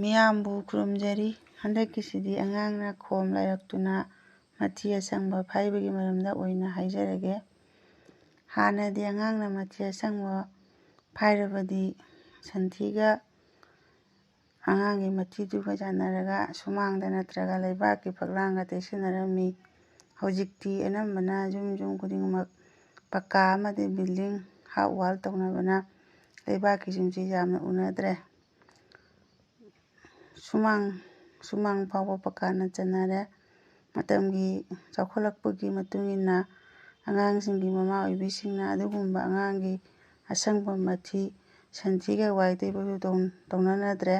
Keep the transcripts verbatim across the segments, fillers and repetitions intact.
ꯃꯤꯌꯥꯝꯕꯨ ꯈꯨꯔꯨꯝꯖꯔꯤ꯫ ꯍꯟꯗꯛꯀꯤꯁꯤꯗꯤ ꯑꯉꯥꯡꯅ ꯈꯣꯝ ꯂꯩꯔꯛꯇꯨꯅ ꯃꯊꯤ ꯑꯁꯪꯕ ꯐꯥꯏꯕꯒꯤ ꯃꯔꯝꯗ ꯑꯣꯏꯅ ꯍꯥꯏꯖꯔꯒꯦ꯫ ꯍꯥꯟꯅꯗꯤ ꯑꯉꯥꯡꯅ ꯃꯊꯤ ꯑꯁꯪꯕ ꯐꯥꯏꯔꯕꯗꯤ ꯁꯟꯊꯤꯒ ꯑꯉꯥꯡꯒꯤ ꯃꯊꯤꯗꯨꯒ ꯌꯥꯟꯅꯔꯒ ꯁꯨꯃꯥꯡꯗ ꯅꯠꯇ꯭ꯔꯒ ꯂꯩꯕꯥꯛꯀꯤ ꯐꯛꯂꯥꯡꯒ ꯇꯩꯁꯤꯟꯅꯔꯝꯃꯤ꯫ ꯍꯧꯖꯤꯛꯇꯤ ꯑꯅꯝꯕꯅ ꯌꯨꯝ ꯌꯨꯝ ꯈꯨꯗꯤꯡꯃꯛ ꯄꯛꯀꯥ ꯑꯃꯗꯤ building half wall ꯇꯧꯅꯕꯅ ꯂꯩꯕꯥꯛꯀꯤ ꯌꯨꯝꯁꯤ ꯌꯥꯝꯅ ꯎꯅꯗ꯭ꯔꯦ꯫ ꯁꯨꯃꯥꯡ, ꯁꯨꯃꯥꯡ ꯐꯥꯎꯕ ꯄꯛꯀꯥꯅ ꯆꯟꯅꯔꯦ꯫ ꯃꯇꯝꯒꯤ ꯆꯥꯎꯈꯠꯂꯛꯄꯒꯤ ꯃꯇꯨꯡ ꯏꯟꯅ ꯑꯉꯥꯡꯁꯤꯡꯒꯤ ꯃꯃꯥ ꯑꯣꯏꯕꯤꯁꯤꯡꯅ ꯑꯗꯨꯒꯨꯝꯕ ꯑꯉꯥꯡꯒꯤ ꯑꯁꯪꯕ ꯃꯊꯤ, ꯁꯟꯊꯤꯒ ꯋꯥꯏ ꯇꯩꯕꯁꯨ ꯇꯧ-, ꯇꯧꯅꯅꯗ꯭ꯔꯦ꯫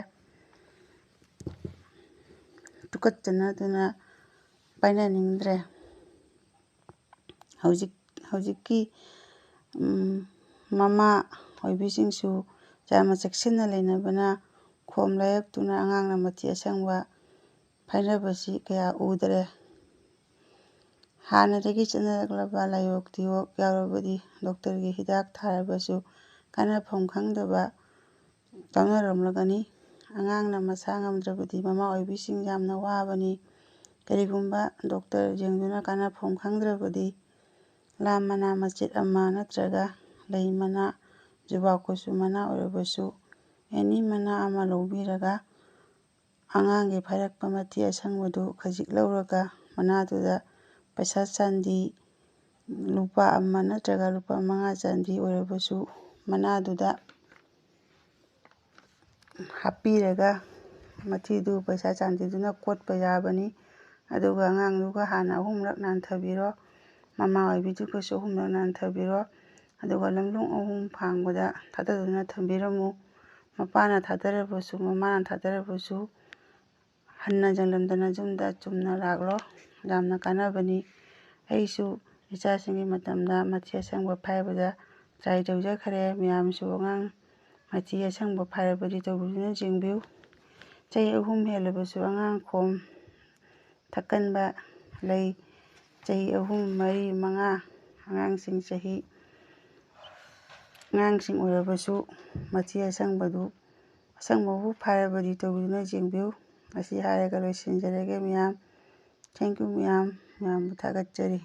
ꯇꯨꯀꯠꯆꯅꯗꯨꯅ ꯄꯥꯏꯅꯅꯤꯡꯗ꯭ꯔꯦ꯫ ꯍꯧꯖꯤꯛ, ꯍꯧꯖꯤꯛꯀꯤ, ꯎꯝ, ꯃꯃꯥ ꯑꯣꯏꯕꯤꯁꯤꯡꯁꯨ ꯌꯥꯝꯅ ꯆꯦꯛꯁꯤꯟꯅ ꯂꯩꯅꯕꯅ ꯈꯣꯝ ꯂꯩꯔꯛꯇꯨꯅ ꯑꯉꯥꯡꯅ ꯃꯊꯤ ꯑꯁꯪꯕ ꯐꯥꯏꯅꯕꯁꯤ ꯀꯌꯥ ꯎꯗ꯭ꯔꯦ꯫ ꯍꯥꯟꯅꯗꯒꯤ ꯆꯠꯅꯔꯛꯂꯕ ꯂꯥꯏꯑꯣꯛ ꯇꯤꯑꯣꯛ ꯌꯥꯎꯔꯕꯗꯤ doctorꯒꯤ ꯍꯤꯗꯥꯛ ꯊꯥꯔꯕꯁꯨ ꯀꯥꯟꯅꯐꯝ ꯈꯪꯗꯕ ꯌꯥꯎꯅꯔꯝꯂꯒꯅꯤ꯫ ꯑꯉꯥꯡꯅ ꯃꯁꯥ ꯉꯝꯗ꯭ꯔꯕꯗꯤ ꯃꯃꯥ ꯑꯣꯏꯕꯤꯁꯤꯡ ꯌꯥꯝꯅ ꯋꯥꯕꯅꯤ꯫ ꯀꯔꯤꯒꯨꯝꯕ doctor ꯌꯦꯡꯗꯨꯅ ꯀꯥꯟꯅꯐꯝ ꯈꯪꯗ꯭ꯔꯕꯗꯤ ꯂꯥ ꯃꯅꯥ ꯃꯆꯦꯠ ꯑꯃ ꯅꯠꯇ꯭ꯔꯒ ꯂꯩ ꯃꯅꯥ, ꯖꯨꯕꯥ ꯀꯨꯁꯨ ꯃꯅꯥ ꯑꯣꯏꯔꯕꯁꯨ any ꯃꯅꯥ ꯑꯃ ꯂꯧꯕꯤꯔꯒ ꯑꯉꯥꯡꯒꯤ ꯐꯥꯏꯔꯛꯄ ꯃꯊꯤ ꯑꯁꯪꯕꯗꯨ ꯈꯖꯤꯛ ꯂꯧꯔꯒ ꯃꯅꯥꯗꯨꯗ ꯄꯩꯁꯥ ꯆꯥꯟꯗꯤ ꯂꯨꯄꯥ ꯑꯃ ꯅꯠꯇ꯭ꯔꯒ ꯂꯨꯄꯥ ꯃꯉꯥ ꯆꯥꯟꯗꯤ ꯑꯣꯏꯔꯕꯁꯨ ꯃꯅꯥꯗꯨꯗ ꯍꯥꯞꯄꯤꯔꯒ ꯃꯊꯤꯗꯨ ꯄꯩꯁꯥ ꯆꯥꯟꯗꯤꯗꯨꯅ ꯀꯣꯠꯄ ꯌꯥꯕꯅꯤ꯫ ꯑꯗꯨꯒ ꯑꯉꯥꯡꯗꯨꯒ ꯍꯥꯟꯅ ꯑꯍꯨꯝꯂꯛ ꯅꯥꯟꯊꯕꯤꯔꯣ꯫ ꯃꯃꯥ ꯑꯣꯏꯕꯤꯗꯨꯒꯁꯨ ꯑꯍꯨꯝꯂꯛ ꯅꯥꯟꯊꯕꯤꯔꯣ꯫ ꯑꯗꯨꯒ ꯂꯝꯂꯣꯡ ꯑꯍꯨꯝ ꯐꯥꯡꯕꯗ ꯊꯥꯗꯗꯨꯅ ꯊꯝꯕꯤꯔꯝꯃꯨ꯫ ꯃꯄꯥꯅ ꯊꯥꯗꯔꯕꯁꯨ, ꯃꯃꯥꯅ ꯊꯥꯗꯔꯕꯁꯨ, ꯍꯟꯅ ꯌꯦꯡꯂꯝꯗꯅ ꯌꯨꯝꯗ ꯆꯨꯝꯅ ꯂꯥꯛꯂꯣ꯫ ꯌꯥꯝꯅ ꯀꯥꯟꯅꯕꯅꯤ꯫ ꯑꯩꯁꯨ ꯏꯆꯥꯁꯤꯡꯒꯤ ꯃꯇꯝꯗ ꯃꯊꯤ ꯑꯁꯪꯕ ꯐꯥꯏꯕꯗ try ꯇꯧꯖꯈ꯭ꯔꯦ꯫ ꯃꯌꯥꯝꯁꯨ ꯑꯉꯥꯡ ꯃꯊꯤ ꯑꯁꯪꯕ ꯐꯥꯏꯔꯕꯗꯤ ꯇꯧꯕꯤꯗꯨꯅ ꯌꯦꯡꯕꯤꯌꯨ꯫ ꯆꯍꯤ ꯑꯍꯨꯝ ꯍꯦꯜꯂꯕꯁꯨ ꯑꯉꯥꯡ ꯈꯣꯝ ꯊꯛꯀꯟꯕ ꯂꯩ꯫ ꯆꯍꯤ ꯑꯍꯨꯝ, ꯃꯔꯤ, ꯃꯉꯥ ꯑꯉꯥꯡꯁꯤꯡ ꯆꯍꯤ, ꯑꯉꯥꯡꯁꯤꯡ ꯑꯣꯏꯔꯕꯁꯨ ꯃꯊꯤ ꯑꯁꯪꯕꯗꯨ ꯑꯁꯪꯕꯕꯨ ꯐꯥꯏꯔꯕꯗꯤ ꯇꯧꯕꯤꯗꯨꯅ ꯌꯦꯡꯕꯤꯌꯨ꯫ ꯑꯁꯤ ꯍꯥꯏꯔꯒ ꯂꯣꯏꯁꯤꯟꯖꯔꯒꯦ ꯃꯌꯥꯝ꯫ Thank you ꯃꯌꯥꯝ꯫ ꯃꯌꯥꯝꯕꯨ ꯊꯥꯒꯠꯆꯔꯤ꯫